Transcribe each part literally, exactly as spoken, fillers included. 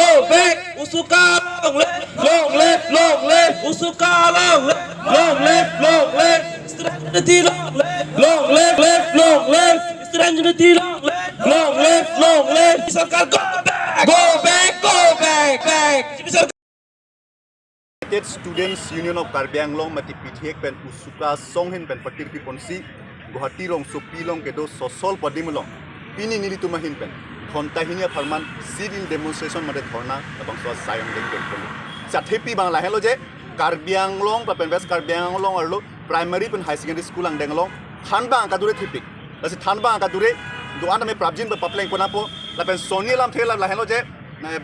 Go back! Usuka long live! Long live! Long live! Usuka long live! Long live! Long live! Student unity long live! Long live! Live! Long live! Student unity long live! Long live! Long live! Sarkar go back! Go back! Go back! Back! United Students Union of Karbi Anglong mate P T A pen usuka song ahin pen patirpi ponsi Guwahati rongsopi along kedo Sosol Padim along pini nelitum ahin pen ghonta hini apharman sit-in demonstration mate dhorna labangso asai angdeng dengpon. Sa thepi abang lahenlo je Karbi Anglong lapen West Karbi Anglong arlo primary pen high secondary school angdeng along thanbang kadure thepik. Lasi thanbang kadure do-an tame prapjin ba papleng pon apo lapen sonni alamthe la lahenlo je na,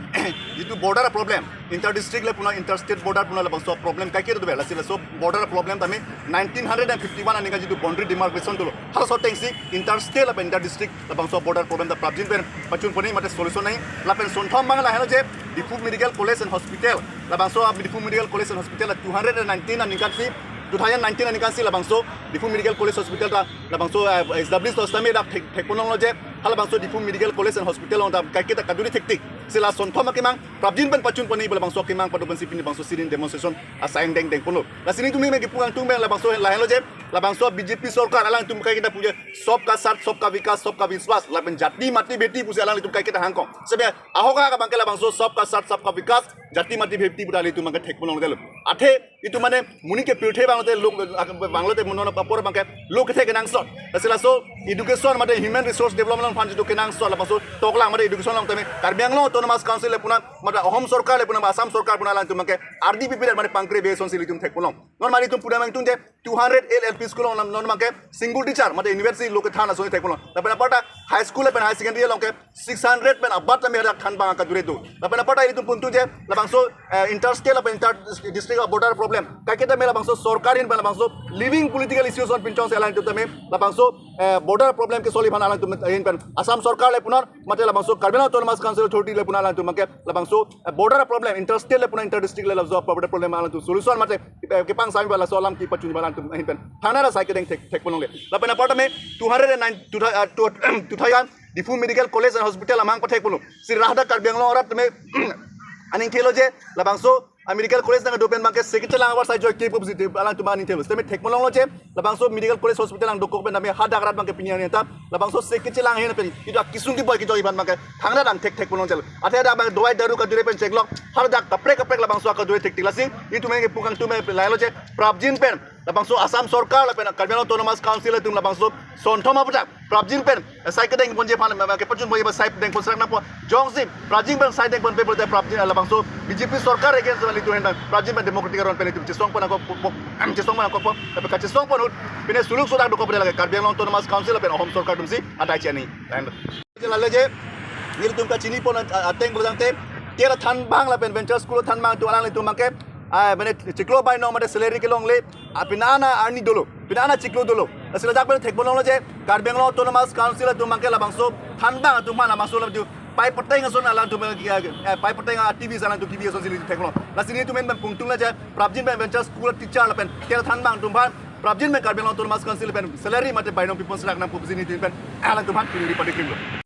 jitu border problem, inter district le puna inter state border puna labangso problem kaiketa do be. Lasi laso border problem tame nineteen hundred and fifty-one aningkan jitu boundary demarcation dolo, halaso atengsi inter state lapen inter district labangso border problem ta prapjin pen pachun pon-i mate solution nangji. Lapen sonthom abang lahenlo je Diphu Medical College and Hospital, labangso Diphu Medical College and Hospital two hundred and nineteen aningkan si, two thousand nineteen aningkan si labangso Diphu Medical College Hospital ta labangso, eh, establish lo sitame dak thek, thekpon longlo je halabangso Diphu Medical College and Hospital along ta kaiketa kadure thektik. Si la sonthom akemang prapjin pen pachun pon-i labangso akemang pado pensi pini labangso sit-in demonstration asai angdeng dengponlo. Lasi nelitum me kepu kangtung abang labangso lahenlo je labangso B J P sorkar alangtum kaiketa pu je sabka saath, sabka vikas, sabka vishwas lapen jati mati bheti pusi alangtum kaiketa hangkong. Sebe ahok abang ke labangso sabka saath, sabka vikas, jati mati bheti pu ta ilitum abang ke thekpon longlo. Athe itum mane monit ke pirthe abang lote lok, abang lote monon apor abang ke lok kethe kenangsot. Lasi laso education mate human resource development along aphan jitu kenangsot labangso toklang mate education along tame Karbi Anglong Autonomous Council le puna mate Ahom sorkar le puna Assam sorkar puna alangtum abang ke ardi pipiret mate pangkre be asonsi ilitum thekpon long. Non mane itum puna mangtung je two hundred L P school along non abang ke single teacher mate university lok kethan asonsi thekpon long. Lapen aparta high school lapen high secondary along ke six hundred pen abat tame hadak thanbang kadure do. Lapen aparta ilitum pun tu je labangso, eh, inter state lapen inter district border problem kaiketa me labangso sorkar ahin pen labangso living political issues on pinchongsi alangtum tame labangso, eh, border problem ke solve aphan alangtum ahin pen Assam sorkar le puna mate labangso Karbi Anglong Autonomous Council Authority le puna alangtum abang ke labangso, eh, border problem inter state le puna inter district le labangso border problem alangtum solution mate, eh, kepangsam pen laso alam kepachun abang alangtum ahin pen thangnat asai kedeng thek, thekpon longle. Lapen aparta me two hundred and nine, two, uh, two, two thousand Diphu Medical College and Hospital amang pathekponlo. Si ra hadak Karbi Anglong arat tame aningthelo je labangso a medical college nangdo pen abang ke seke chelang abar sai joike pusi alangtum aningthelo. Sitame thekpon longlo je labangso medical college hospital nangdokok pen tame hadak arat abang ke pini arni ta labangso seke chelang ahin pen itum akesung keboi kejoi aphan abang ke thangnat angthek thekpon long jalo. Athe hadak abang dawai daru kadure pen cheklok hadak kaprek kaprek labangso kadure thektik. Lasi itum me kepu kangtung me lahenlo je prapjin pen labangso Assam sorkar lapen Karbi Anglong Autonomous Council atum labangso sonthom aputhak prapjin pen, eh, sai kedeng ponji aphan, eh, kepachun ponji aphan sai dengpon serak nangpo. Jongsi prapjin pen sai dengponpe pulote prapjin, eh, labangso B J P sorkar against ilitum ahin pen prapjin pen democratic aron pen itum chesong pon ako po, po, chesong pon ako po, tapi kachesong pon ahut pine suluk sudak dokok pede lake Karbi Anglong Autonomous Council lapen Ahom sorkar atumsi adai chini. Lahenlo. Lale je nelitum kachini pon, ah, ateng pulo tangte tiara thanbang lapen venture school thanbang atum alanglitum abang ke, ah, mane chiklo bainong mate salary kelongle, ah, pini an arni dolo, pini an chiklo dolo. Lasi ladak pen thekpon longlo je Karbi Anglong Autonomous Council atum abang ke labangso thanbang atum aphan labangso lapu pai pateng ason alangtum, eh, eh, pai pateng activist alangtum kibi asonsi nelitum thekpon long. Lasi nelitum ahin pen pungtung la je prapjin pen venture school teacher lapen tiara thanbang atum aphan prapjin pen Karbi Anglong Autonomous Council pen salary mate bainong pipon serak nangpo pusi nelitum pen alangtum aphan pini ri patikrim lo.